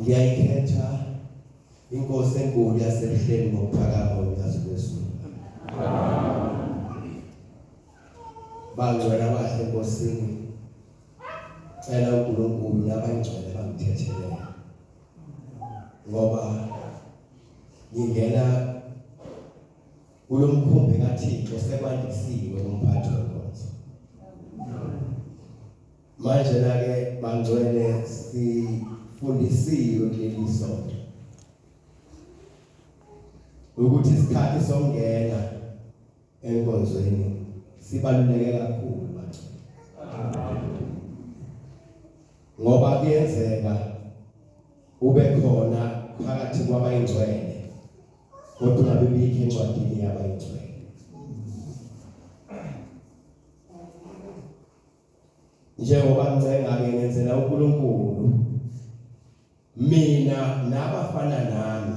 Ngiyayikhetha inkosi enkulu yasebuhleni ngokuphakama unyazi lwezulu. Bangcwele abahle enkosini. Cela uNkulunkulu nabangcwele bangithethelele. Ngoba ngingena kulomkhumbi kaThixo sekwandisiwe kumphathi wenkonzo. Manje na ke bangcwele sifundisiwe kuleli sonto ukuthi isikhathi sokungena enkonzweni sibaluleke kakhulu bangcwele, ngoba kuyenzeka ube khona phakathi kwabayingcwele kodwa ungabe bikho encwadini yabayingcwele. Njengoba ngicenga-ke ngenzela uNkulunkulu mina nabafana nami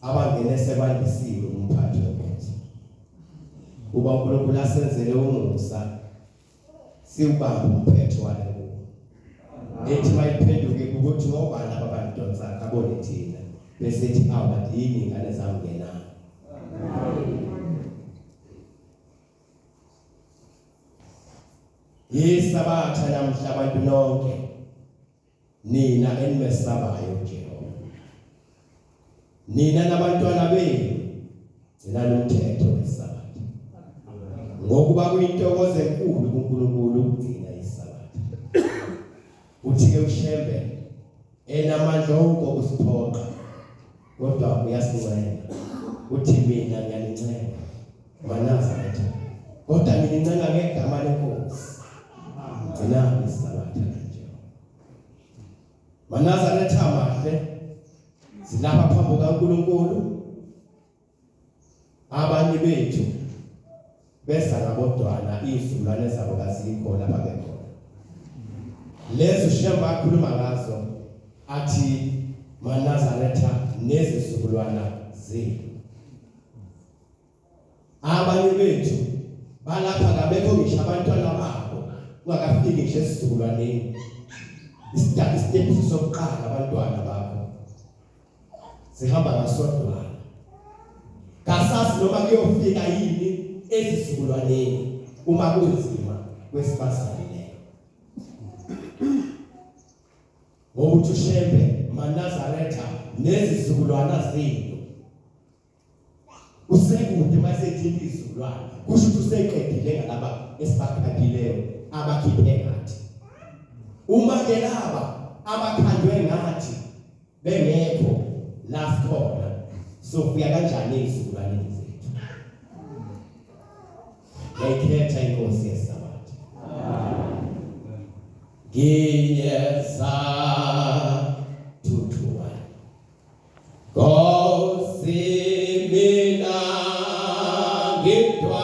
abangene sekwandisiwe umphathi wenkonzo, uba uNkulunkulu asenzele umusa siwubambe umphetho wale nkubo ethi mayiphenduke ukuthi ngobani ababadonsa abone thina bese ethi awu kanti yini ingane zami ngenani. Yisabatha namhla abantu nonke nina enimesabayo uJehova, nina nabantwana benu gcinani umthetho wesabatha, ngokuba kuyintokozo enkulu kuNkulunkulu ukugcina isabatha. Uthi-ke uShembe enamandla onke okusiphoqa kodwa uyasincenga, uthi mina ngiyanincenga maNazaretha, kodwa nginincenga ngegama lenkosi, gcinani isabatha kaJehova. MaNazaretha mahle, silapha phambi kukaNkulunkulu. Abanye bethu beza ngabodwana, izizukulwane zabo kazikho lapha bekhona. Lezo Shembe akhuluma ngazo athi maNazaretha nezizukulwana zenu. Abanye bethu balapha kabekho ngisho abantwana babo kungakafiki ngisho esizukulwaneni. Isitepusi sokuqala abantwana bakho sihamba ngasodwana, kasazi noma kuyofika yini ezizukulwaneni uma kunzima kwesibazalileyo, ngokuthi uShembe maNazaretha nezizukulwana zenu usekude masethinta izizukulwane, kusho ukuthi useqedile ngalaba esibakhandileyo abakhiphe ngathi. Uma ke laba abakhandwe ngathi bengekho la sikhona, sofika kanjani ezizukulwaneni zethu? Ngiyayikhetha inkosi yesabatha. Ngiyeza 221 Nkosi mina ngidwa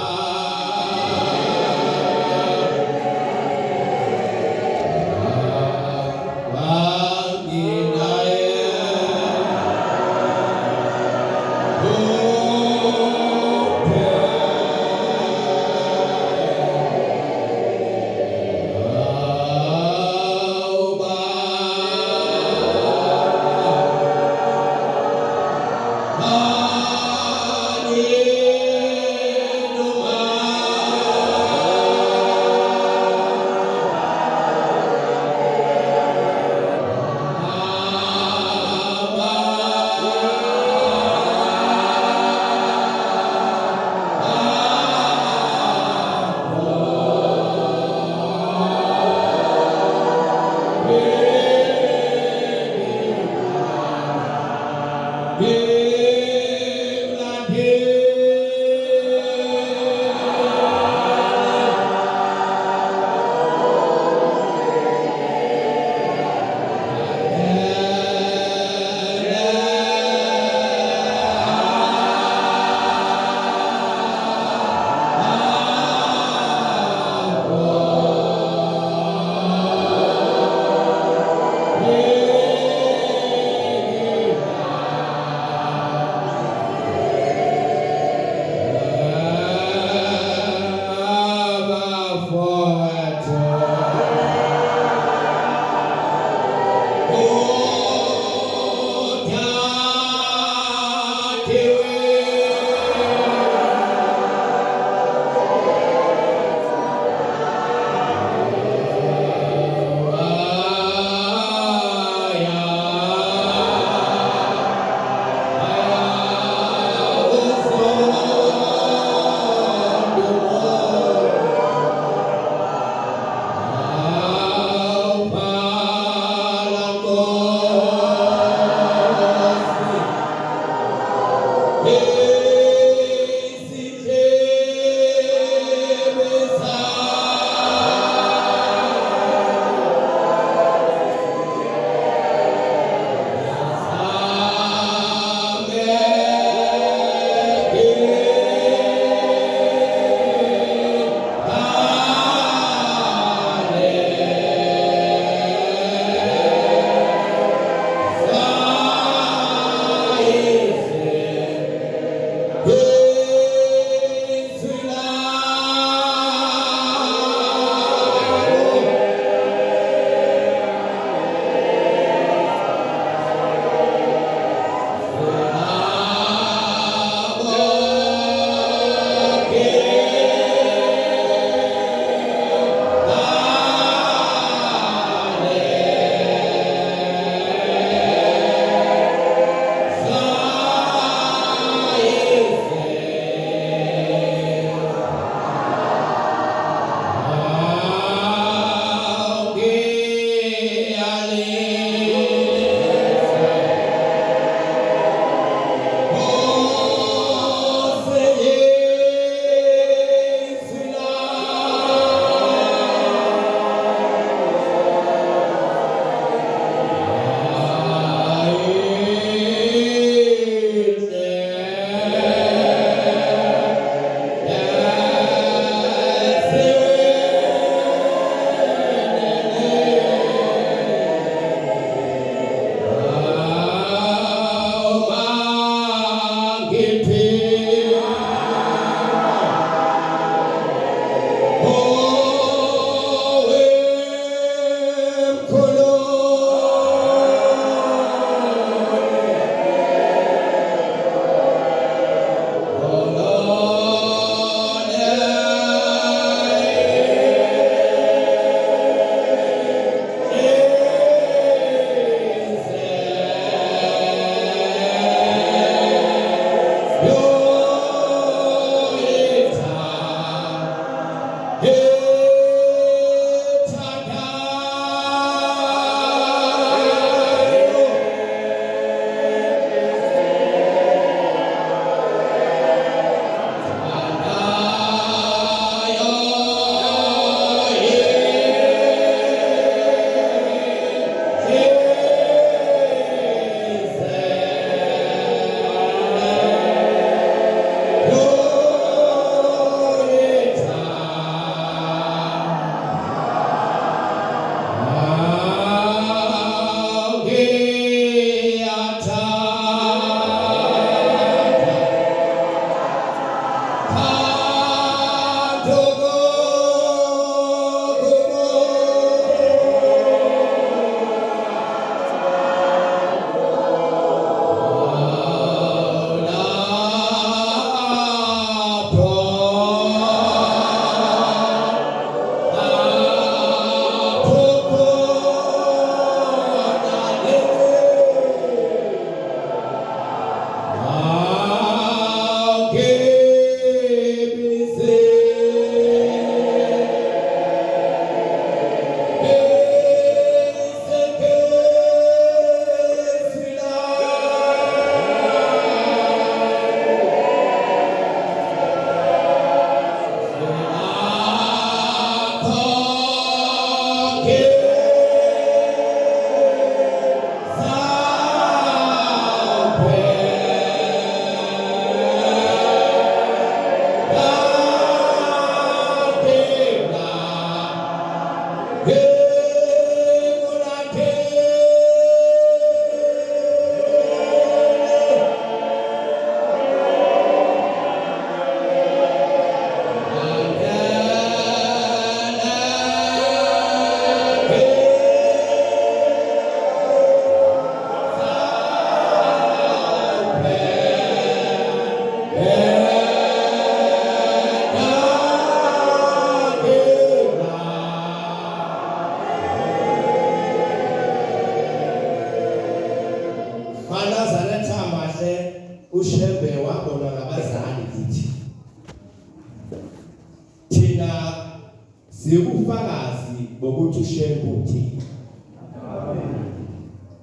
Iwubufakazi bokuthi uShembe uThixo.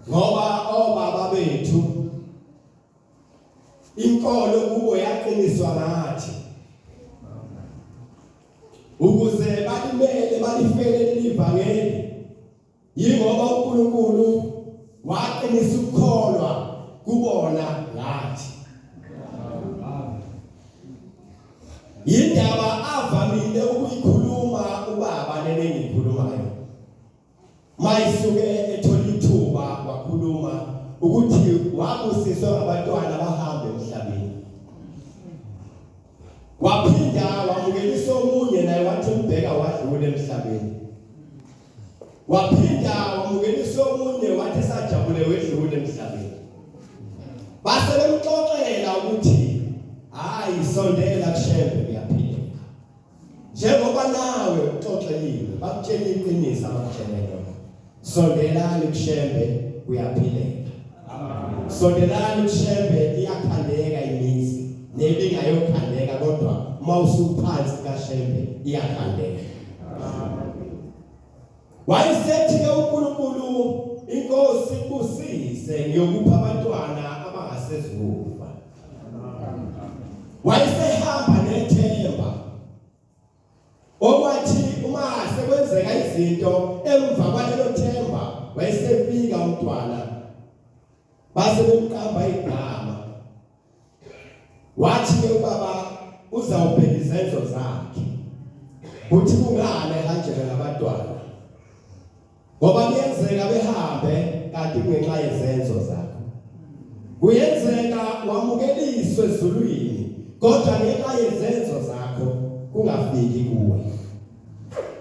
Ngoba obaba bethu inkolo kubo yaqiniswa ngathi ukuze balimele balifele lelivangeli yingoba uNkulunkulu waqinisa ukukholwa kubona ngathi. Yindaba avamile ukuyikhuluma ubaba lena engiyikhulumayo. Mayisuke ethola ithuba wakhuluma ukuthi wabusiswa ngabantwana bahambe emhlabeni. Waphinda wamukelisa omunye naye wathi umbheka wadlula emhlabeni. Waphinda wamukelisa omunye wathi esajabule wedlula emhlabeni. Base bemxoxela ukuthi hayi sondela kuShembe kuyaphileka. Njengoba nawe uxoxeliwe bakutshela iqiniso abakutshele lona. Sondelani kuShembe kuyaphileka. Sondelani kuShembe iyakhandeka imizi nebingayokhandeka kodwa uma usuphansi kaShembe iyakhandeka. Wayesethi ke uNkulunkulu inkosi ibusise ngiyokupha abantwana abangasezukufa. Wayesehamba nethemba okwathi uma sekwenzeka izinto emva kwalelo themba wayesefika umntwana base bemqamba igama Wathi ke ubaba uzawubheka izenzo zakhe. Uthi kungani ehanjelwe ngabantwana? Ngoba kuyenzeka behambe kanti kungenxa yezenzo zakho. Kuyenzeka wamukeliswe ezulwini kodwa ngenxa yezenzo zakho kungafiki kuwe.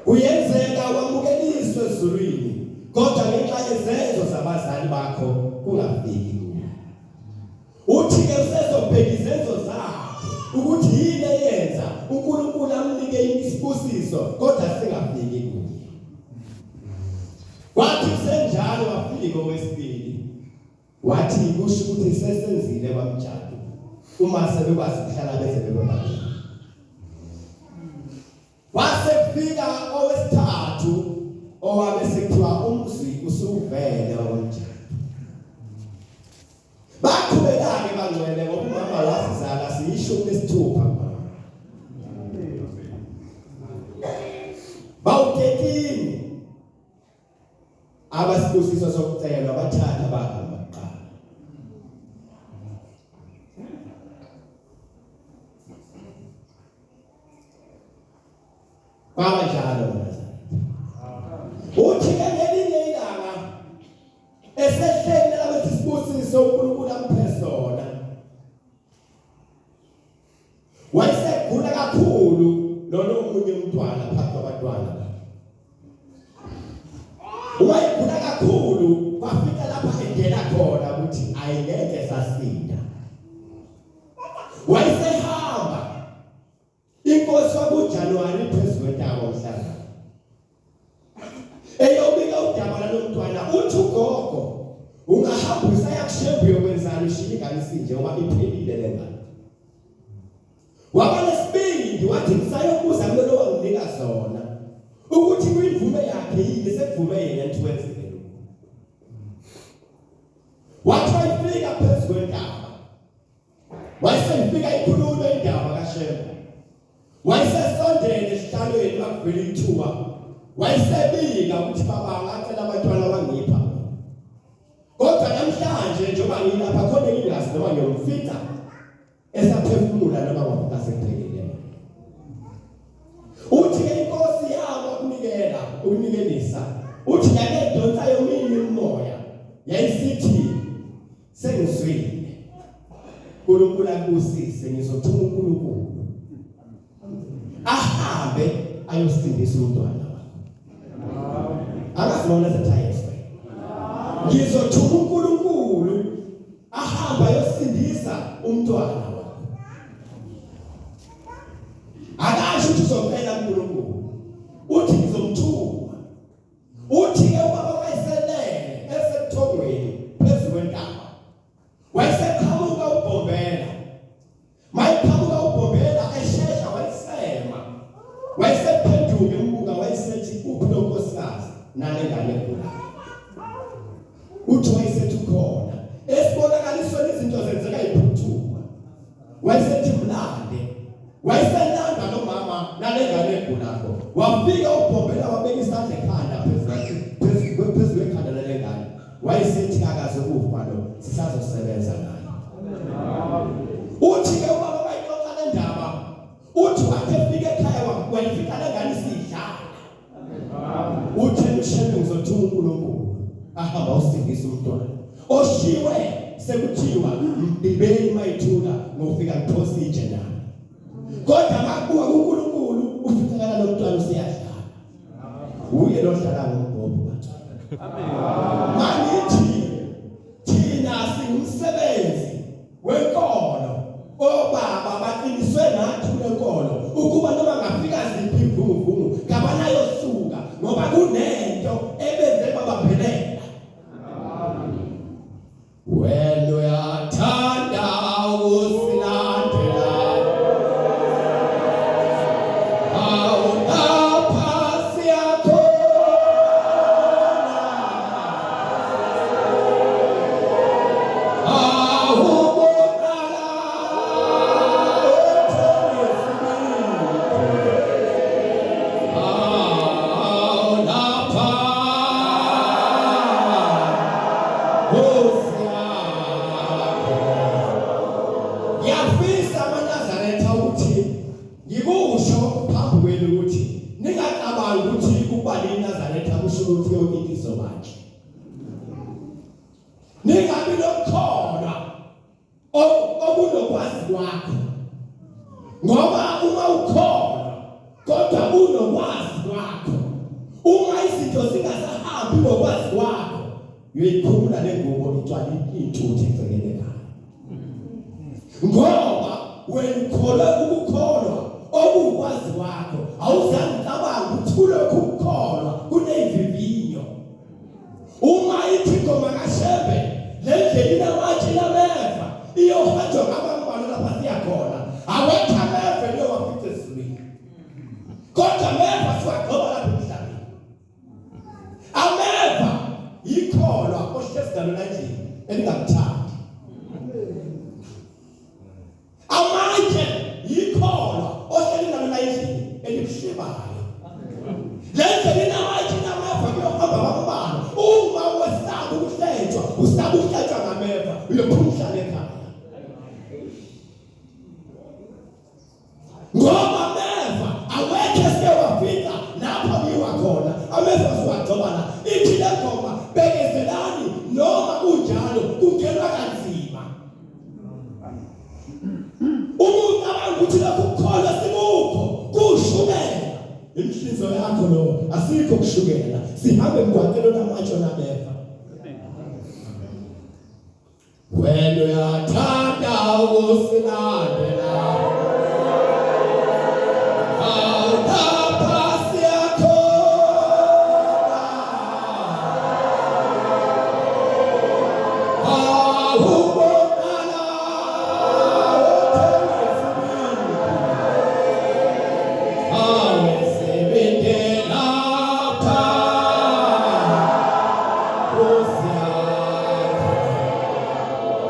Kuyenzeka wamukeliswe ezulwini kodwa ngenxa yezenzo zabazali bakho kungafiki kuwe. Uthi ke usezobheka izenzo zakhe ukuthi yini eyenza uNkulunkulu amnike isibusiso kodwa singafiki kuye. Kwathi kusenjalo wafika owesibili wathi kusho ukuthi sesenzile kwamjadu uma sebekwazi ukuhlala beze bebabili. Kwase kufika owesithathu owabe sekuthiwa umzi usuvele wakwamjadu. Baqhubeka-ke bangcwele ngoba umama wasizala siyishumi nesithupha mama. Bawu-13 abasibusiso sokucelwa bathatha bahamba kuqala. Kwaba njalo mnazaretha. Uthi ke ngelinye ilanga esehleli abethi sibusiso uNkulunkulu amphe sona. Wayesegula kakhulu lona omunye umntwana phakathi kwabantwana. Wayegula kakhulu kwafika lapha engena khona ukuthi ayingeke sasinda. Wayesehamba Inkosi kwakuJanuwari phezu kwentaba umhlangano. Eyobika udaba lalomntwana uthi ugogo ungahamba usaya kushembu yokwenzani ushiya ingane isinje ngoba iphelile le ngane. Waba nesibindi wathi ngisayobuza kulolo wanginika zona ukuthi kuyimvume yakhe yini sekuvume yena ukuthi wenzeke lokhu. Wathi wayifika phezu kwentaba Wayesefika ikhuluma indaba kaShembe. Wayesesondele esihlalweni makuvela ithuba. Wayesebika ukuthi baba ngacela abantwana wangipha. Kodwa namhlanje njengoba ngilapha khona engingazi noma ngiyomfica esaphefumula noma wafika sekuphelile. Uthi ke inkosi yabo ukunikela ukunikelisa uthi yake donsa yomini umoya yayisithi Sengizwile. uNkulunkulu akubusise ngizothuma uNkulunkulu. Ahambe ayosindisa umntwana wakho. Akazibona zethayeswe. Ngizothuma uNkulunkulu ahambe ayosindisa umntwana wakho. Akasho ukuthi uzocela uNkulunkulu. Uthi ngizomthuma. Uthi ke ubaba wayeselele esebuthongweni phezu kwentaba. Wayeseqhamuka uBhombela. Mayeqhamuka uBhombela eshesha wayesema. Wayesephenduka embuka wayesethi Wafika uBhombela wabeka isandla ekhanda phezu phezu kwekhanda lalengane. Wayesithi akaze kufa lo sisazosebenza naye. Uthi ke ubaba bayixoxa le ndaba uthi wathi efika ekhaya wayifika lengane isidlala. Uthe uShembe ngizothuma uNkulunkulu ahamba usindisa umntwana. Oshiwe sekuthiwa mbibeni mayithula ngofika ngiphosa itshe nami. Kodwa makubuka kuNkulunkulu uficakala lo mntwana useyadlala. Uye lo dlala ngombhobho bathi. Amen. Mangithi thina singumsebenzi wenkolo obaba baqiniswe nathi kulenkolo ukuba noma ngafika ziphi imvunguvungu kabanayosuka ngoba kunento ebenze babaphelela. Wena uyathanda ukusilandela awunapha siyakhona awuboqala awunapha Ngiyafisa amaNazaretha ukuthi ngikusho phambi kwenu ukuthi ningacabangi ukuthi ukuba liNazaretha kusho ukuthi yonke into izoba nje. Ningabi nokukholwa okunokwazi kwakho ngoba uma ukholwa kodwa unokwazi kwakho uma izinto zingasahambi ngokwazi kwakho uyoyikhumula le ngubo igcwale intuthu egcekene ekhaya ngoba wena ukholwe ukukholwa okukwazi kwakho awuzange ucabange ukuthi kulokhu ukukholwa kunezivivinyo Uma ithi ingoma kaShembe le ndlela inamatshe inameva iyohanjwa ngabambalwa lapha siya khona. Awekho ameva eniyowafica ezulwini. Kodwa ameva siwagxoba lapha emhlabeni. Ameva yikholwa ohlezi nalo la endlini elingakuthandi. Amatshe yikholwa ohleli nalo la endlini elikuhlebayo. Le ndlela inamatshe inameva kuyohamba bambalwa. Uma wesaba ukuhletshwa, usaba ukuhletshwa ngameva, uyophuma uhlale ekhaya. Ngoba ameva awekho esike wafica lapho kuyiwa khona. Ameva siwagcoba la. Ithi le ngoma bekezelani noma kunjalo kungenwa kanzima. Uma ucabanga ukuthi lokhu kukholwa sikukho kushukela imihlinzo yakho lo asikho kushukela sihambe emgwaqeni onamatshe onameva wena uyathanda ukusilandela awuthapha siyakhona awubonakala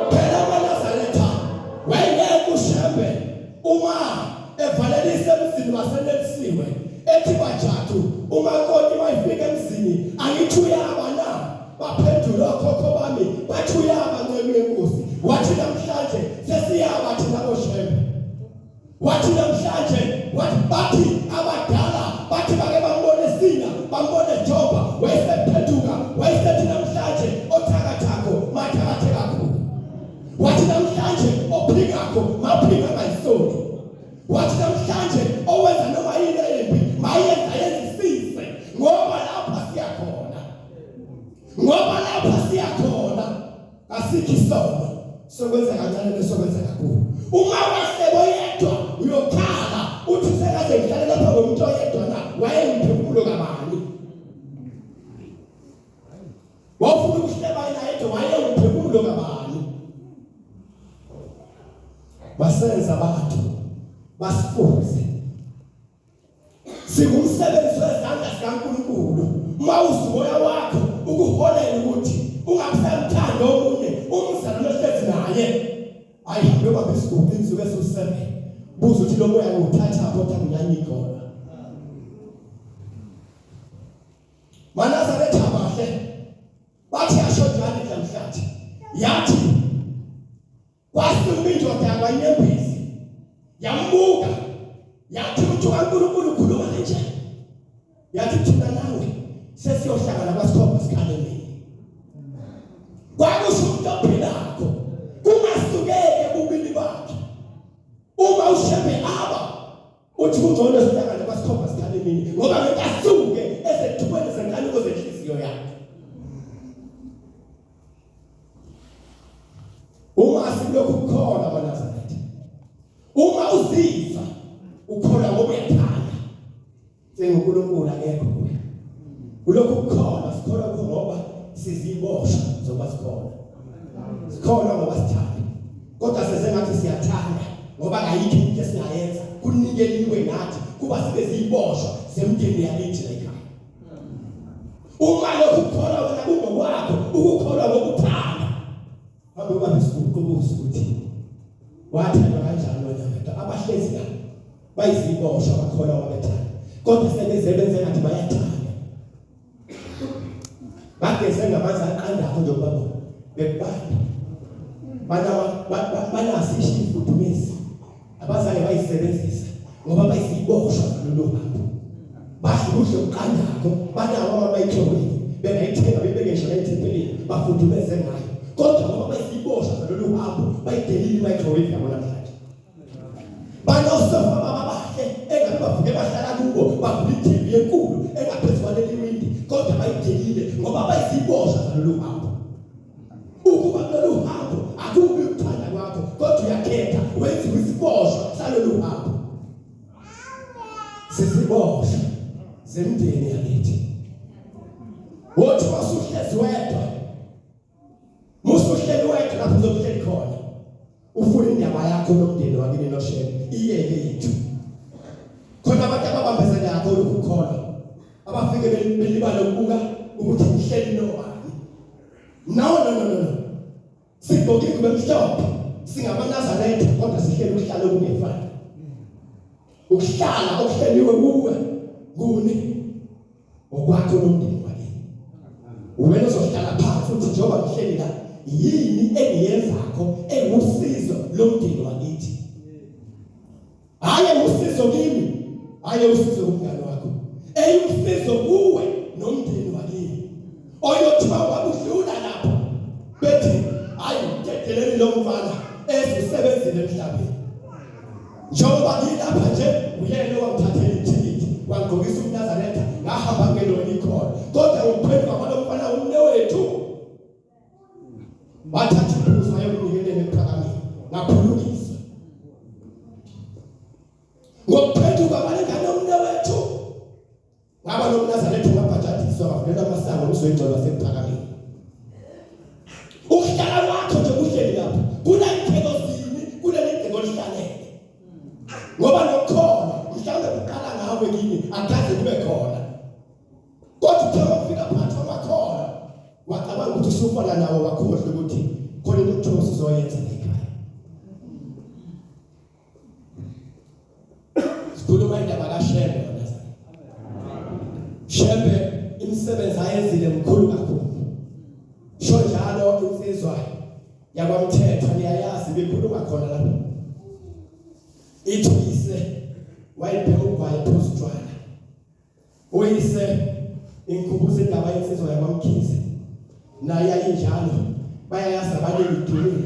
Phela amaNazaretha wayengeke uShembe uma evalelise emzini waseNelisiwe ethi bajathu umakoti wayefika emzini angithi uyaba na baphendula okhokho bami bathi uyaba nceku yenkosi wathi namhlanje sesiyaba thina boShembe wathi namhlanje wathi bathi abadala bathi bake bambone sina bambone Joba wayesephenduka wayesethi namhlanje othakathakho mathakathe kakhulu wathi namhlanje ophikakho maphika angayisoli wathi namhlanje owenza noma yini embi mayenza yenzisise ngoba lapha siyakhona ngoba lapha siyakhona asikho isono sokwenza kancane nesokwenza kakhulu uma wahlebo yedwa uyokhala uthi sekaze ngihlale lapha ngomuntu oyedwa na wayengiphefulo kabani wawufuna ukuhleba yena yedwa wayengiphefulo kabani basenza abantu basifuze Singumsebenzi wezandla zikaNkulunkulu. Uma usumoya wakho ukuholela ukuthi ungakusamthanda omunye umzalwane ohlezi naye. Hayi hambe ubambe isiguqu insuku eziwu-7. Buza ukuthi lo moya ngiwuthatha phi othi anginyanyi khona. njalo inhlamhlathi yathi kwasukuma indoda yakwaNyembezi yambuka yathi umuntu kaNkulunkulu ukhuluma kanje yathi thina nawe sesiyohlangana kwasikhomba sikhale nini kwakusho umuntu ophilakho kungasukeke bubili bakhe uma ushembe aba uthi kungcono sihlangane kwasikhomba sikhale nini ngoba ngeke asuke ezethubeni zenkanuko zenhliziyo yakhe Uma silokhu kukhona amaNazaretha. Uma uzizwa ukholwa ngoba uyathanda. SenguNkulunkulu akekho kuwe. Kulokhu kukhona sikholwa kukho ngoba siziboshwa zokuba sikhona. Sikholwa ngoba sithanda. Kodwa seze ngathi siyathanda ngoba kayikho into esingayenza kunikeliwe nathi kuba sibe ziyiboshwa zemndeni yakithi la ekhaya. Uma lokhu kukholwa wena kungokwakho, ukukholwa ngokuthanda. Hambe ubambe isiguqo ubuze ukuthi wathandwa kanjani wena wedwa. Abahlezi la bayiziboshwa bakholwa wabethanda. Kodwa sebeze benze ngathi bayathanda. Bageze ngamanzi aqandayo nje ubaba bekubanda. Bana banaso isifudumezi. Abazange bayisebenzisa ngoba bayiziboshwa zalolu hambo. Badla ukudla okuqandako, banawo ama-microwave, bengayithenga beyibeke ngisho ethempelini, bafudumeze ngayo. Kodwa ngoba bayiziboshwa zalolu hambo, bayidelile i-microwave yabo namhlanje. Banosofa baba bahle engabe bavuke bahlala kubo, bavula i-TV enkulu engaphezu kwaleli windi, kodwa bayidelile ngoba bayiziboshwa zalolu hambo. Ukuba kulolu hambo akubi ukuthanda kwakho kodwa uyakhetha wenziwe isiboshwa salolu hambo. Sisiboshwa zemndeni yakithi. Wothi wasuhlezi wedwa. Musuhleli wedwa lapho uzokuhleli khona. Ufuna indaba yakho nomndeni wakini noshebe iyeke yethu. Khona abantu ababambezela yakho ukukholwa. Abafike belibala ukubuka ukuthi ngihleli nobani. No no no no no. Sigqoke ingubo emhlophe singamaNazaretha kodwa sihleli ukuhlala okungefani. Ukuhlala okuhleliwe kuwe kuni okwakho nomndeni wakini. Wena uzohlala phansi uthi njengoba ngihleli la yini engiyenzakho engusizo lomndeni wakithi. Hayi usizo kimi, hayi usizo kumngane wakho. Eyusizo kuwe nomndeni wakini. Oyothiwa wakudlula lapho bethi hayi dedeleni lo mfana ezusebenzile emhlabeni. Njengoba ngilapha nje uyena owangithathela ithikithi wangigqokisa umNazaretha ngahamba ngelona ikhona kodwa ngiphenduka kwalo mfana umnewethu wathatha iphuzu wayomnikelela ekuphakameni ngaphulukiswa ngokuphenduka kwalengane yomnewethu ngaba nomnazaretha ngabhajadiswa ngavulelwa amasango ngizwe wasekuphakameni ukuhlala kwakho nje kuhleli lapho kunayitheko zini kuleli gceke olihlalele ngoba nokhona mhlawumbe kuqala ngawe kini akaze kube khona Kodwa uthe wafika phakathi kwamakholwa wacabanga ukuthi usufana nawo wakhohlwa ukuthi khona into okuthiwa usuzoyenza ekhaya. Sikhuluma indaba kaShembe wena. Shembe imisebenzi ayenzile mkhulu kakhulu. Sho njalo insizwa yakwamthetho niyayazi bekhuluma khona lapha. Ithi uyise wayebheka ugwayi phuza utshwala. Uyise ingikhumbuza indaba yensizwa yakwaMkhize naye yayinjalo bayayazi abaningi idumile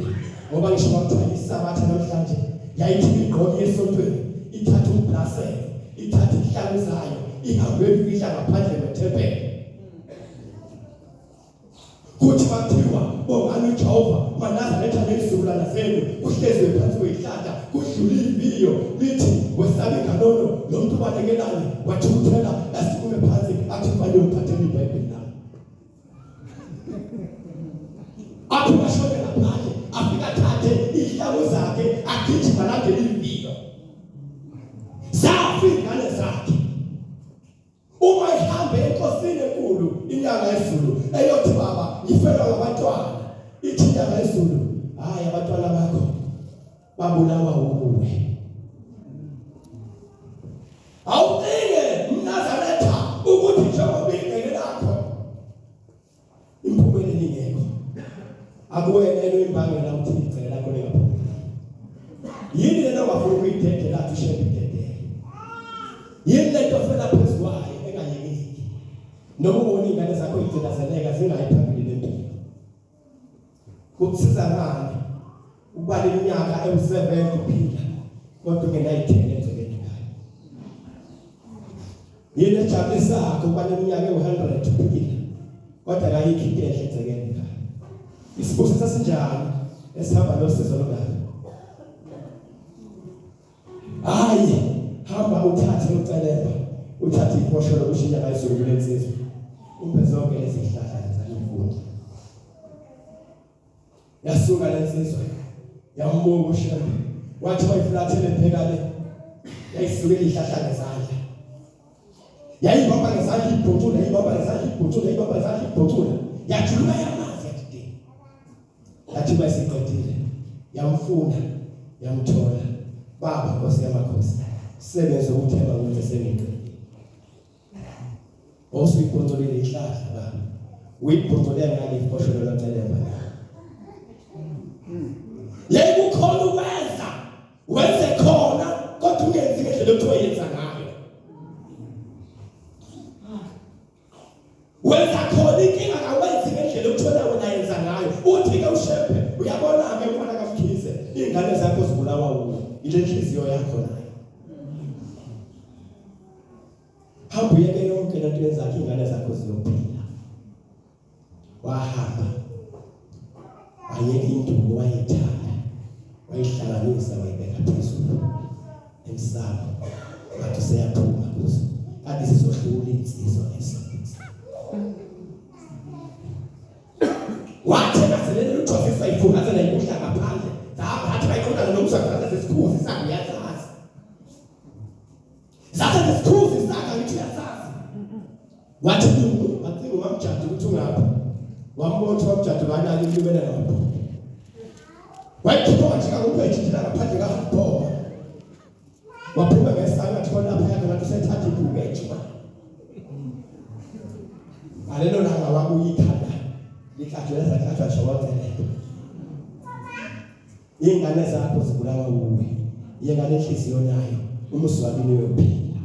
ngoba ngisho kwakuthiwa isabatha namhlanje yayithi igqoke esontweni ithathe umblaselo ithathe inhlangu zayo ihambe ifihla ngaphandle kwethempeli Kuthi kwathiwa bongani uJehova maNazaretha nezizukulwana zenu kuhleziwe phansi kwezihlahla kudlula iviyo lithi wesabe inganono lo muntu ubalekelani wathukuthela asukume phansi athi mfane uphathele iBhayibheli lami aphuma ashone ngaphandle afike athathe iy'hlangu zakhe agijima alandele iviyo zafa iy'ngane zakhe Uma ihambe enkosini enkulu inyanga yezulu eyothi baba ngifelwa ngabantwana ithi inyanga yezulu hayi abantwana bakho babulawa wuwe awucinge mnazaretha ukuthi njengoba igceke lakho imphumelelo ingekho. Akuwena elo imbangela uthi igceke lakho lingaphumi. Yini lena ongafuni ukuyidedela athi ushembe idedele? Yini lento ofela phezu kwayo engayekeki? Noma ubona iy'ngane zakho y'gcilazeleka zingayi phambili nempilo. Kukusiza ngani ukubala iminyaka ewu-70 uphila kodwa ungenayithele egcekeni ekhaya? Yini ejabulisakho ukuba neminyaka ewu-100 uphila kodwa kayikho into enhle egcekeni ekhaya? Isibusiso esinjani esihamba nosizo olungaka? Hayi, hamba uthathe ucelemba, uthathe ifosholo ushintsha ngayizulu kule nsizwa. Umpe zonke lezi zihlahla lezalifunda. Yasuka le nsizwa yambuka uShembe. Wathi wayifulathele bheka le. Yayisukela ihlahla ngezandla. Yayibamba ngezandla ibhucula, yayibamba ngezandla ibhucula, yayibamba ngezandla ibhucula. Yajuluka yamanzi yathi de. Yathi uma isiqedile yamfuna yamthola. Baba Nkosi yamakhosi, sebenze ukuthemba ukuthi sengiqedile. Osuyibhoncolile ihlahla baba. Uyibhoncole ngani ifosholo locelemba la. Yayikukhona ukwenza, wenze khona kodwa ungenzi ngendlela okuthiwa yenza ngayo. Wenza khona inkinga kawenzi ngendlela okuthiwa wena yenza ngayo. Uthi ke uShembe uyabona ke mfana kaMkhize, izingane zakho zibulawa wuwe. Ile nhliziyo yakho nayo. Hamba uyeke yonke lento yenzakho ingane zakho ziyophila. Wahamba. Wayeka induku wayithanda. Wayihlanganisa wayibeka phezulu emsamo. Wathi seyaphuma kuzo. Kanti sizohlula insizwa leso. Wathi engazelele uJosefa ifungathela ibuhla ngaphandle. Zaphathi bayiqondana nomsakazo sesikhuzi sakuyazazi. Sase nesikhuzi isakha ngithi uyasazi. Wathi lungu, wacinga umamjadu ukuthi ungaphi. Wambona ukuthi umamjadu kanani imlumela ngamabhuku. Wayikhipha wajika ngokho ejijila ngaphandle kahardball. Waphuma ngesanga athi khona lapha yakhe ngathi usethatha ibhuku ejuma. Ngalelo langa wabuya ikhanda lihlatshwe lazahlatshwa nje waceleka. Ingane zakho zibulawa wuwe. Yeka lenhliziyo nayo umuzi wakini uyophila.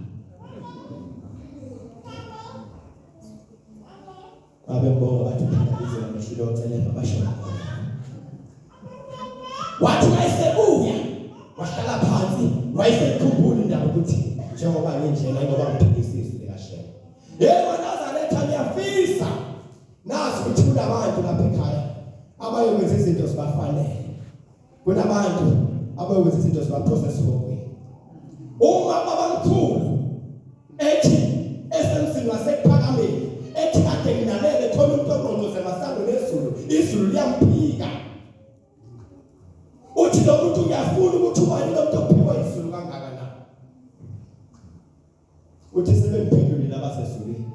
Babembonga bathi uphila lize lamehlile ocelema bashona khona. Wathi wayesebuya wahlala phansi wayesekhumbula indaba ukuthi njengoba nginjena ngoba ngiphikisa izwi likaShembe. Yebo Nazaretha ngiyafisa Nazi ukuthi kunabantu lapha ekhaya abayokwenza izinto zibafanele. Kunabantu abayokwenza izinto zibaphose esihogweni. Uma babamkhulu ethi esemzini wasekuphakameni ethi kade nginalele khona umuntu ongqongqoze emasangweni ezulu, izulu liyamphika. Uthi lo muntu ngiyafuna ukuthi ubani lo muntu ophikwa izulu kangaka na? Uthi sebemphendulile abasezulwini.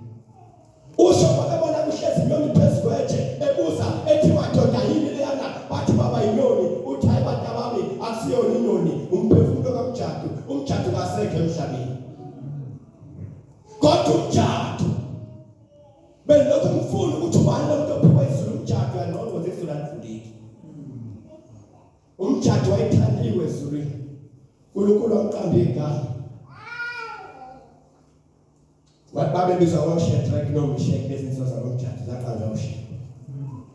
Usho babebona kuhlezi inyoni phezu kwetshe ebuza ethi madoda yini leyana bathi baba inyoni uthi hayi bantabami akusiyona inyoni umphefumulo kamjadu umjadu kasekho emhlabeni kodwa umjadu belokhu ngifuna ukuthi ubani lo muntu ophiwa izulu umjadu uyangqongqoza izulu alivuleki umjadu wayethandiwe ezulwini uNkulunkulu wamqamba igama wathi babebizwa ngoShadrach noMeshach lezi nsizwa zakomjadu zaqanjwa uShembe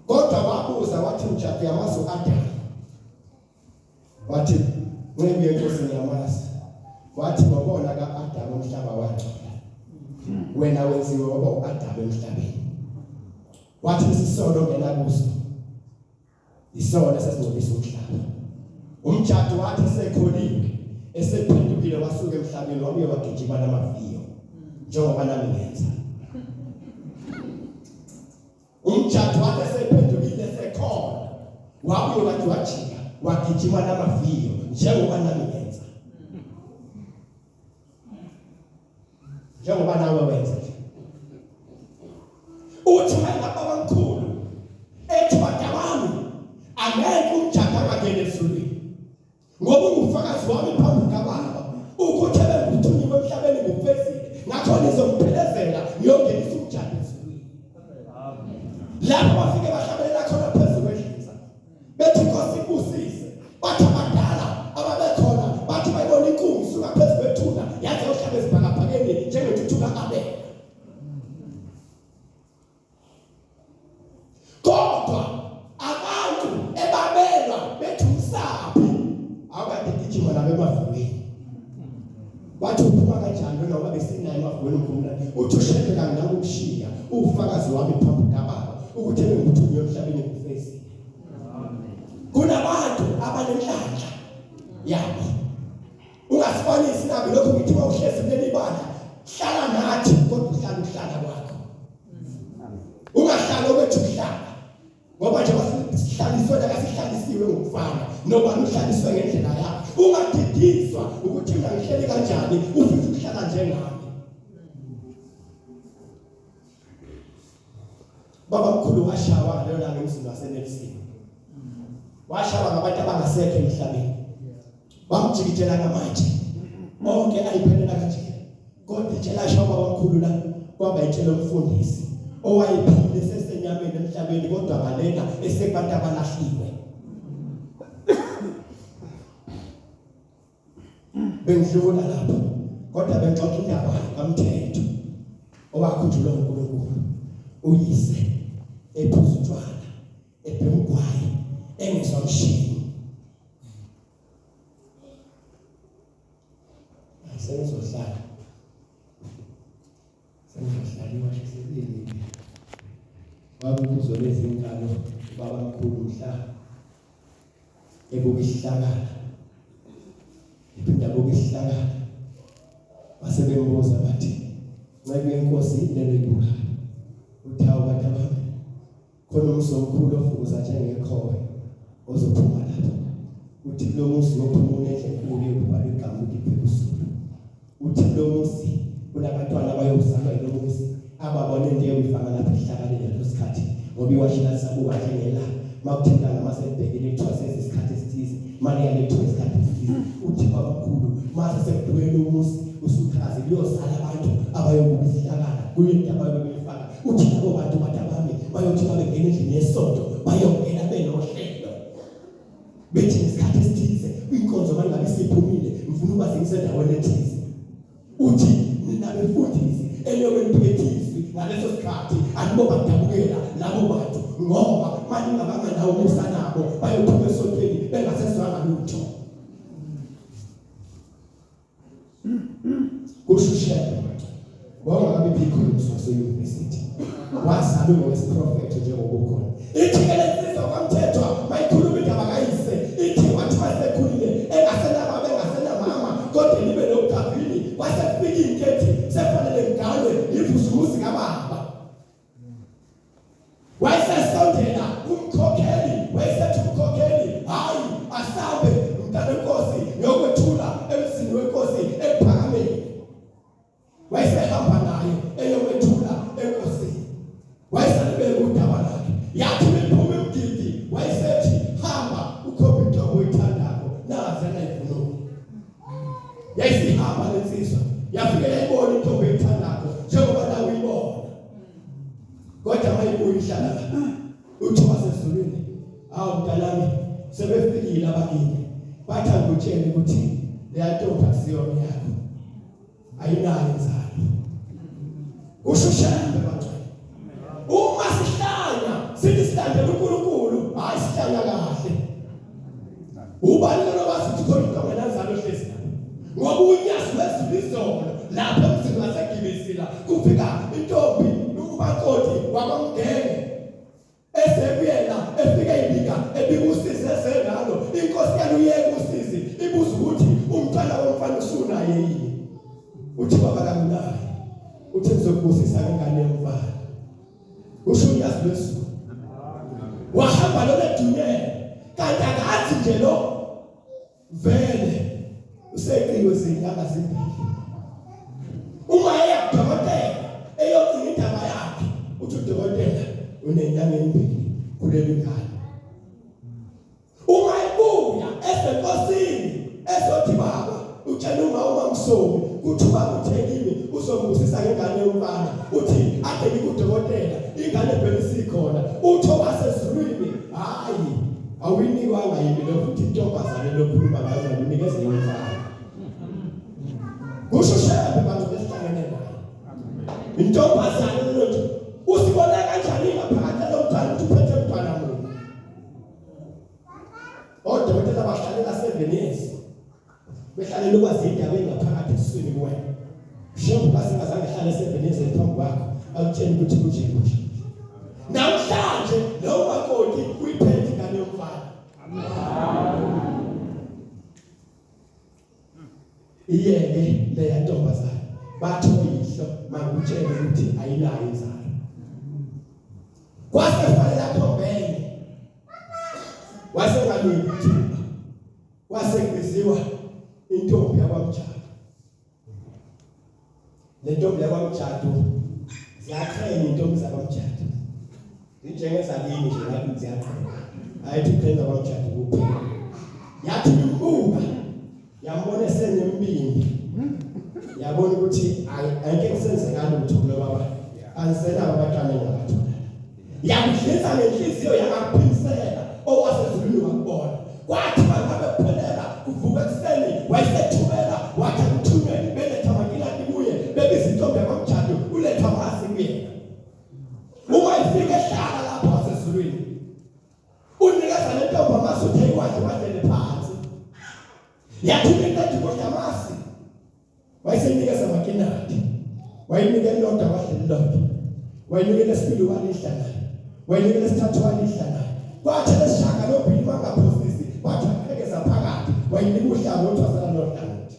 kodwa wabuza wathi mjadu uyamazi u-Adamu wathi nceku yenkosi ngiyamazi wathi ngokona ka-Adamu umhlaba wangcola wena wenziwe waba u-Adamu emhlabeni wathi isisono ongena kuso Isona esasingcolisa umhlaba. Umjadu wathi esekholiwe esephendukile wasuka emhlabeni wabuye wagijima namaviyo njengoba nami ngenza. Umjadu wathi esephendukile esekhona wabuye wathi wajika wagijima namaviyo njengoba nami ngenza. Njengoba nawe wenza nje. Uthi wayengababa mkhulu ethi badawami angeke umjaka angangena ezulwini ngoba ungufakazi wami phambi kukababa ukuthi ebengithunyiwe emhlabeni ngufezile ngakho nizongiphelezela ngiyongenisa umjaka ezulwini. Lapho bafike bahlabelela khona phezu kwedliza. besinayo emavukweni umkhumula uthi ushembe kanginakukushiya ufakazi wami phambi kababa ukuthi ebengithunywe emhlabeni ngifezile. Kunabantu abanenhlanhla yabo. Ungasifanisi nami lokho ngithiwa uhlezi kuleli bandla hlala nathi kodwa uhlala ukuhlala kwakho. Ungahlali okwethu kuhlala. Ngoba nje basihlaliswe la kasihlalisiwe ngokufana nobani uhlaliswe ngendlela yakhe. Ungadidiswa ukuthi mina ngihleli kanjani ufisa ukuhlala njengami. Baba mkhulu washawa ngalelo langa emzini waseNelson. Washawa ngabantu abangasekho emhlabeni. Bamjikijela ngamatshe. Onke ayiphelela kanje. Kodwa itshe lasha ubaba mkhulu la kwaba itshe lomfundisi owayephile sesenyameni emhlabeni kodwa ngalena esekubantu abalahliwe. Bengidlula lapho kodwa bengixoxa indaba kaMthetho owakhunjulwa uNkulunkulu uyise ephuza utshwala ebhema ugwayi engezwa mshini. Sengizohlala sengizohlala iwashe selilile wabe kuzolezi inkalo ubaba mkhulu mhla ebuka isihlakala ephinda abuka isihlakala base bembuza bathi nceku yenkosi yini lelo ibukayo uthi hawu bantu abami Khona umuzi omkhulu ofukuza njengekhowe ozophuma lapho. Uthi kulo muzi uyophuma unendlu enkulu yokubhalwa igama ukuthi Bhekuzulu. Uthi kulo muzi kunabantwana abayozalwa yilo muzi ababona into eyokuyifaka lapha esihlakaleni ngaleso sikhathi ngoba iwashi lalisabuka njengelanga makuthinta noma selibhekile kuthiwa sezi isikhathi esithize mali yale kuthiwa isikhathi esithize uthi babamkhulu mase sekudwele umuzi usuchaze kuyozala abantu abayobuka isihlakala kuyo into abayobe beyifaka Uthi labo bantu bathi abami bayothi babengena endlini yesonto bayongena benohlelo. Bethi ngesikhathi esithize inkonzo mangabe isiphumile ngifuna ukuba sengisendaweni ethize. Uthi nina befundisi eliyobe niphethe izwi ngaleso sikhathi anibobadabukela labo bantu ngoba maningabanga nawo umusa nabo bayophuma esontweni bengasezwanga lutho. Kusho uShembe wawungakabi bikho umzwa wase-university wazalwa ngowesiprofetho njengoba ukhona. Ithi-ke le nsizwa kwaMthethwa mayikhuluma indaba kayise ithi wathi masekhulile engasenababa engasenamama kodwa libe nokugavini kwase kufika into ethi sekufanele ngigalwe ngivuse umuzi kababa. Wayesesondela kumkhokheli, wayesethi umkhokheli, hhayi asambe mntanenkosi ngiyokwethula emzini wenkosi ekuphakameni. Wayesehamba naye eyokwethula enkosini. Wayesalibeka udaba lakhe. Yathi miphuma imgidi, wayesethi hamba ukhombe intombi oyithandako nazi anayivunula. Yayisihamba lensizwa yafike yayibona intombi oyithandako njengoba nawe uyibona. Kodwa mayibuya ihlala la. Uthi wasezulwini, hawu mntanami sebefikile abakini. Bathi angikutshele ukuthi leya ntombi akusiyona yakho. Ayinayo inzalo. Kusho uShembe bangcwele. Uma sihlanya sithi silandela uNkulunkulu, hayi sihlanya kahle. Ubani lona wazi ukuthi khona into ongenanzalo ohlezi lapho? Ngoba unyazi lwezulu izolo lapho emzini waseGibisila kufika intombi umakoti wakwamgenge esekuyena efike ibika ebika usizi esenalo inkosi yaluyeka usizi ibuza ukuthi umntwana womfana usunaye yini uthi baba kanginaye uthi ngizokubusisa ngengane yomfana Usho unyazi lwezulu. Wahamba lona edunyeni kanti akazi nje lo vele useqiwe izinyanga zimbili. Uma eya kudokotela eyogcina indaba yakhe uthi udokotela unenyanga embili kuleli ngane. Uma ebuya esenkosini ezothi baba utshela uma uMamsomi kuthi ubaba uthe kimi uzongibusisa ngengane yomfana uthi ade ngikudokotela ingane phela isikhona uthi owasezulwini hayi awuyinikwanga yini lo futhi intombazane lokhuluma ngayo unikeze yomfana kusho shembe bantu besihlangene naye intombazane lothi usibona kanjani ngaphakathi lomntwana ukuthi uphethe umntwana munye Odokotela bahlalela 7 years. Behlalela ukwazi indaba engaphakathi esiswini kuwena. Shembu kasingazange hlale 7 years phambi kwakho akutshela ukuthi kunje kunje. Namhlanje lo makoti uyiphethe ingane yomfana. Iyeke leya ntombazane bathi oyihlo mangutshele ukuthi ayinayo inzalo. Kwase kufanele akhombele. Wase ngalungi ithuba. Kwase kubiziwa intombi yakwamjalo. Le ntombi yakwamjadu ziyaqhenya intombi zakwamjadu. Zinjengezakini nje ngathi ziyaqhenya. Ayithi uqhenya kwamjadu kuphela. Yathi imbuka yambona esenembindi. Yabona ukuthi ayike kusenzeka lutho kulo baba. Angisenabo abantwana engabathola. Yakudlisa ngenhliziyo yangakuphimisela owasezulwini wakubona. Kwathi mangabe kuphelela kuvuka ekuseni wayesethumela wathi akuthunywe beletha amakilati kuye bebiza intombi yakwamjadu uletha amasi kuyena. Uma ifika ehlala lapho wasezulwini unikeza le ntombi amasi uthe iwadle wadlele phansi. Yathi iqeda ukudla amasi wayesenikeza amakinati wayenika elilodwa wadla elilodwa wayenika elesibili walidla naye wayenika elesithathu walidla naye kwathi elesishaka lobhili bangaphosisi wathi aqhekeza phakathi wayenika uhlangothi wasala nohlangothi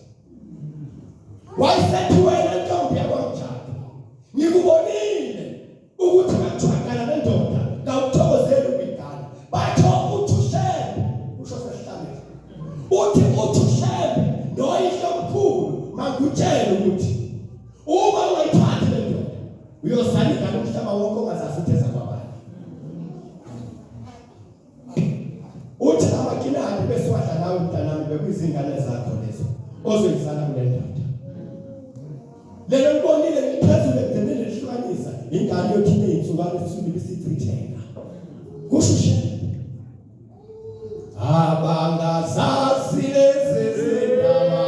wayesethi wena ntombi yakwamjadu ngikubonile ukuthi makuthwagana nendoda kawuthokozeli ukuyigana batho uthi ushembe usho sesihlalweni uthi uthi ushembe noyihlo omkhulu mangutshele ukuthi uma ungayithathi le ndoda uyozala ingane umhlaba wonke ongazazi ukuthi ezakwabani uthi amakinati besiwadla nawe mntanami bekuyizingane zakho lezo ozoyizala kule ndoda lelo libonile liphezulu ekugcineni lihlukanisa ingane yothile insukwana esiswini bisichitheka kusho ushembe abangazazi lezi zindaba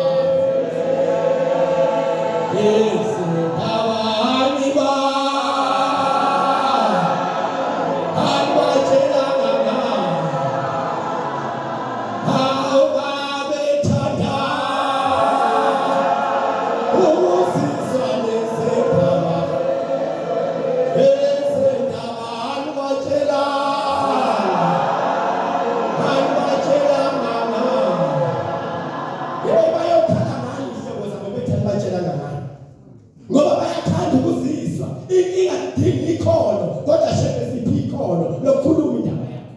Ngoba bayathanda ukuzizwa inkinga idinga ikhono kodwa shebe siphi ikhono lokukhuluma indaba yakho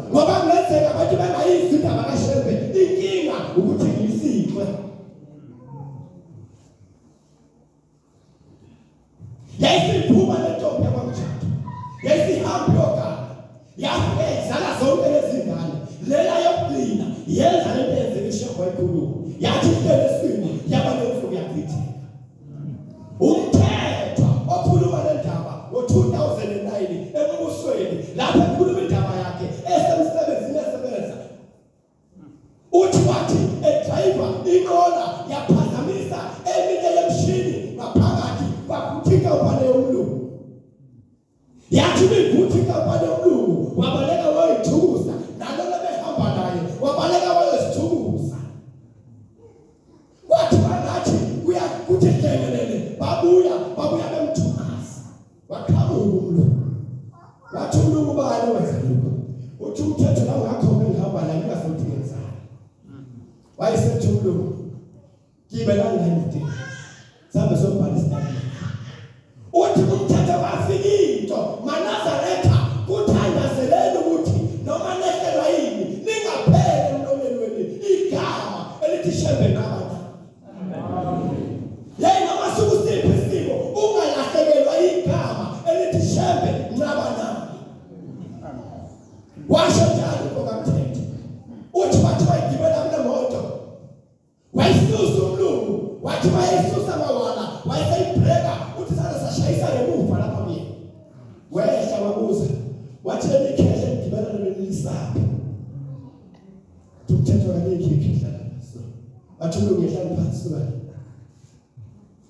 ngoba kungenzeka abantu bengayizwa indaba kaShembe inkinga ukuthi ngiyisikwe yayisiphuma lentombi yakwamjadu yayisihamba iyogana yafike izala zonke lezi ngane lela yokugcina yenza lento yenzeka ishembe wayikhuluma yathi ihlele eswini yaba nemfuyo yachitheka umthetho okhuluma le ndaba ngo-2009 embusweni lapho ekhuluma indaba yakhe esemsebenzini esebenza uthi wathi edrayiva inqola yaphazamisa eminye yemishini ngaphakathi kwakuthi inkampani yomlungu yathi ibivutha inkampani yomlungu wabaleka wayithukuza nalona behamba naye wabaleka wayozithukuza kwathi bangathi kuya kuthi hlengelele babuya babuya bemthukaza waqhamuka umlungu wathi umlungu bani wenza lokho uthi umthetho la ngakho ngihamba la ngingafuthi ngenzani wayesethi umlungu Gibelani la emotini. Sambe sobhala isitatimende. Uthi umthetho kwafika into maNazaretha kuthandazeleni ukuthi noma nehlelwa yini ningapheli emlonyeni wenu igama elithi Shembe Nqabana. Yeyi noma sukusiphi isimo ungalahlekelwa igama elithi Shembe Nqabana. Washo njalo umfokaMthetho. Uthi wathi wayigibela kule moto Wayisusa umlungu, wathi wayisusa mawala, wayeseyibhreka uthi sale sashayisa ngemuva lapha kuyena. Wehla wabuza, wathi leli khehla ligibela leli lisaphi? Athi umthetho kalikho ikhehla lapha. So, wathi umlungu yehlani phansi suka.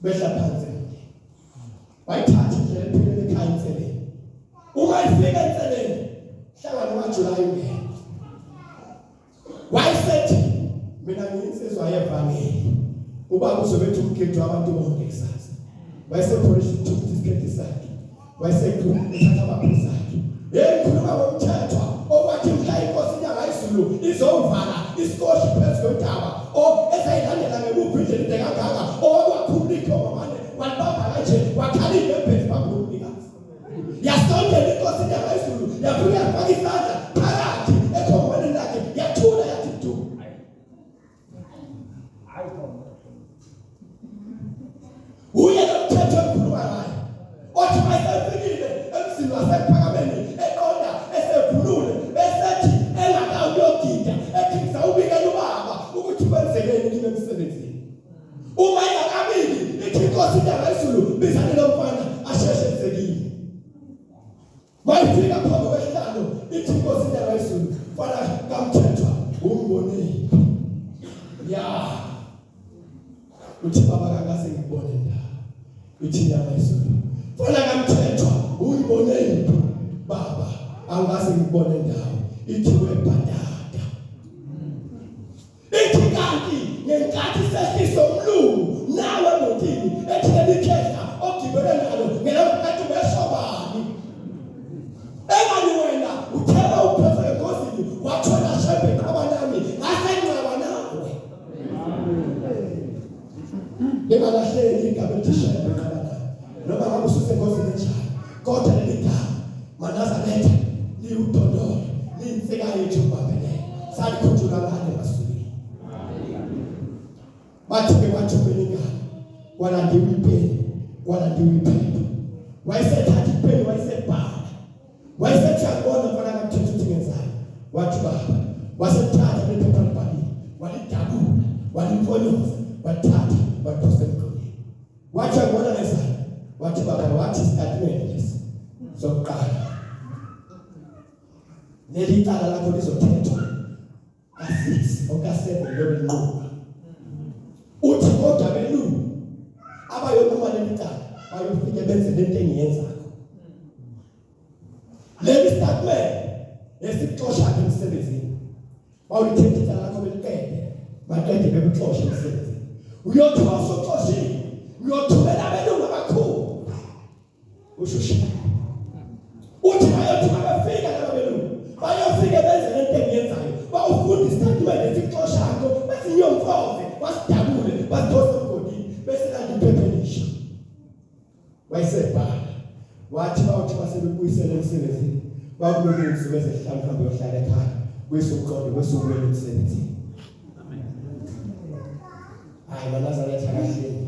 Behla phansi. Wayithatha indlela ephelele ekhaya enseleni. Uma ifika enseleni, hlangana kwaJulayi ungena. Wayesethi mina ngiyinsizwa yevangeli. Ubaba uzobethi umgidi wabantu bonke kusasa. Wayesepholisha isithupha isiketi sakhe. Wayesekhuluma ethatha amaphuzu akhe. Hey khuluma ngomthetho okwathi mhla inkosi inyanga izulu izovala isikoshi phezu kwentaba o esayilandela ngemuva indlela inde kangaka owakwakhulula ikhomane walibamba kanje wakhala inyembezi phambi komnikazi. Yasondela inkosi inyanga izulu yafika yafaka isandla phakathi ekhombaneni lakhe yathula yathi du. Uye lo mthetho engikhuluma ngayo othi mayesefikile emzini wasekuphakameni eqonda esevulule besethi engakawuyogida ethi ngizawubikela ubaba ukuthi kwenzekeni kimi emsebenzini. Uma ingakabiki ithi inkosi inyanga izulu bizani lo mfana asheshe enzekile. Mayifika phambi kwesihlalo ithi inkosi inyanga izulu mfana kaMthethwa umbonile. Ya. Uthi baba kangase ngikubone ndawo. Ithi inyanga izulu mfana kaMthethwa uyibonile baba angase ngikubone ndawo. Ithi webhatata. Ithi kanti ngenkathi sehliso umlungu nawe motini ethi leli khehla ogibele nalo ngelamkhathi besho bani engani wena uthela uphethwe engozini wathola shembe qaba nami ngasenqaba nawe lingalahleki igama elithi shembe qaba nami noma ngabe ususengozini enjani kodwa leli gama manazaretha liwudondolo liyinsika yethu ubambelele salikhunjulwa ngane basukile bathi ke wathumela ingane kwalandiwa ipeni kwalandiwa iphepha wayesethatha ipeni wayesebhala wayesethi akubona mfana kamthetho ukuthi ngenzani wathi baba wasethatha lephepha libhalile walidabula walimfonyoza walithatha waliphosa emgqonyeni Wathi uyakubona ngezani? Wathi baba wathi isitatimende lesi sokuqala. Leli cala lakho lizothethwa ka-6 oka-7 lolinquba. Uthi kodwa belungu abayonquma leli cala bayofike benze lento engiyenzakho. Leli statement esikuxosha emsebenzini. Bawulithetha icala lakho beliqede, baqede bekuxoshe emsebenzini. Uyothi wawusuxoshiwe, uyothumela abelungu abakhulu. Usho uShembe. Uthi bayothi mabefika laba belungu, bayofike benze lento engiyenzayo. Bawufunda isitatimende esikuxoshakho, basinyomfoze, basidabule, basiphose emgodini, bese landa iphepha elisha. Wayesebhala wathi bawuthi basebebuyisele emsebenzini kwakulokhu insuku ezihlanu hambe uyohlala ekhaya kwese uqonde kwese ubuyele emsebenzini. Hayi maNazaretha kahleni.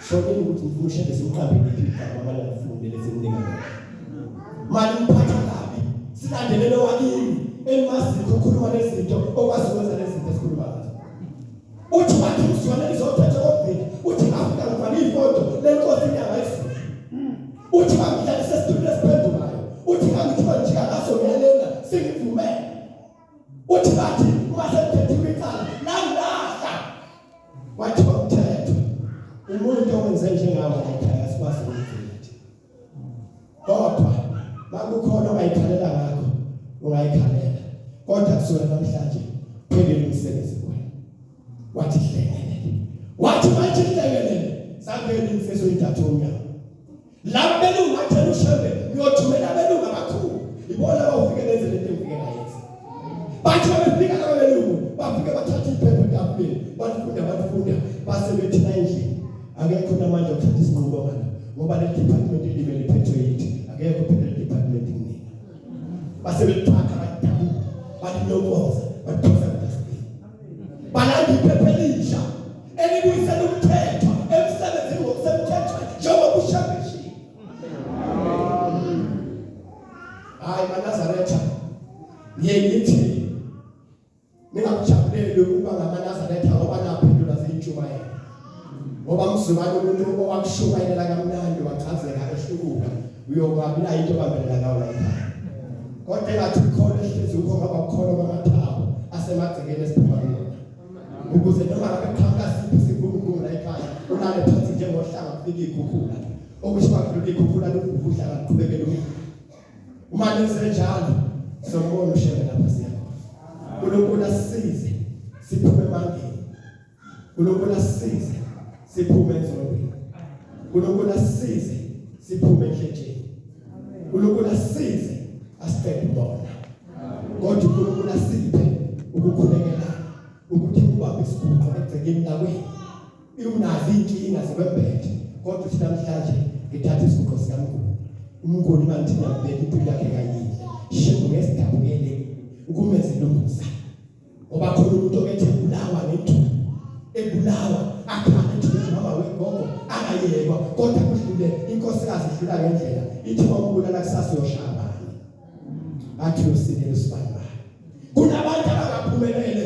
Shonini ukuthi ngifuna ushebe simqambe liphi igama manje ngifunde lesimnika lona. Mali ngiphatha kabi silandelele wakini enimazikho ukhuluma nezinto okwazi ukwenza lezinto esikhuluma ngazo. Uthi wathi umzwane izothetha kokugcina uthi ngafika ngifana ifoto lenkosi inyanga izulu. Uthi bangidlalise esitulweni esiphendulayo. Uthi ngangithiwa njika ngaso ngiyalena singivumele. Uthi bathi uma selithethiwe icala langilahla. Wathi umthetho umuntu owenze njengawe ekhaya sikwazi ukumgcina thina. Kodwa makukhona ongayikhalela ngakho ungayikhalela. Kodwa kusukela namhlanje phelile umsebenzi kuwena. Wathi hlengelele. Wathi manje hlengelele sangena insizwa intathu umnyama. Laba belungu bathela uShembe uyothumela abelungu abakhulu. Ibona abawufike benze lento engifike ngayenza. Bathi babefika laba belungu bafike bathatha iphepha etafuleni balifunda balifunda base bethi la endlini akekho namandla okuthatha isinqumo ngalo ngoba le department elibe liphethwe yithi akekho phela le department kunina. Base belithatha balidabula balinokoza baliphosa kudustbin. Balanda iphepha elisha elibuyisela umthetho emsebenzini ngokusemthethweni njengoba ushambeshile. Hayi maNazaretha ngiye ngithi ningakujabuleli ukuba ngamaNazaretha ngoba naphendula ziyintshumayelo. Ngoba mzukwane umuntu owakushumayelela kamnandi wachazeka ehlubuka uyokwabila into obambelela ngawo la ekhaya. Kodwa engathi ukhona ehlezi ukho ngoba ukhona kwamathambo asemagcekeni esiphuma kuwona. Ukuze noma ngabe qhamuka siphi isivunguvungu la ekhaya ulale phansi njengohlanga kufika iy'khukhula. Okusho kwakhe iy'khukhula luvuka uhlanga luqhubekele umlilo. Uma nenze njalo sombona ushebe lapha siyakhona. uNkulunkulu asisize siphume emangeni. uNkulunkulu asisize siphume enzondweni. uNkulunkulu asisize siphume enhletsheni. uNkulunkulu asisize asiqede umona. Kodwa uNkulunkulu asiphe ukukhulekela ukuthi ubambe isiguqo egcekeni lakwenu. Unazo inkinga zikwembethe kodwa uthi namhlanje ngithatha isiguqo sikaMnguni. UMnguni manje ngiyambheka impilo yakhe kayinhle. Shembu ngesidabukele ukumenzela umusa. Ngoba khona umuntu okethe ebulawa ngethuba ebulawa akhala ethi mama wegogo angayekwa kodwa kudlule inkosikazi idlula ngendlela ithi wambulala kusasa uyoshaya bani athi uyosinela usibani bani kunabantu abangaphumelele.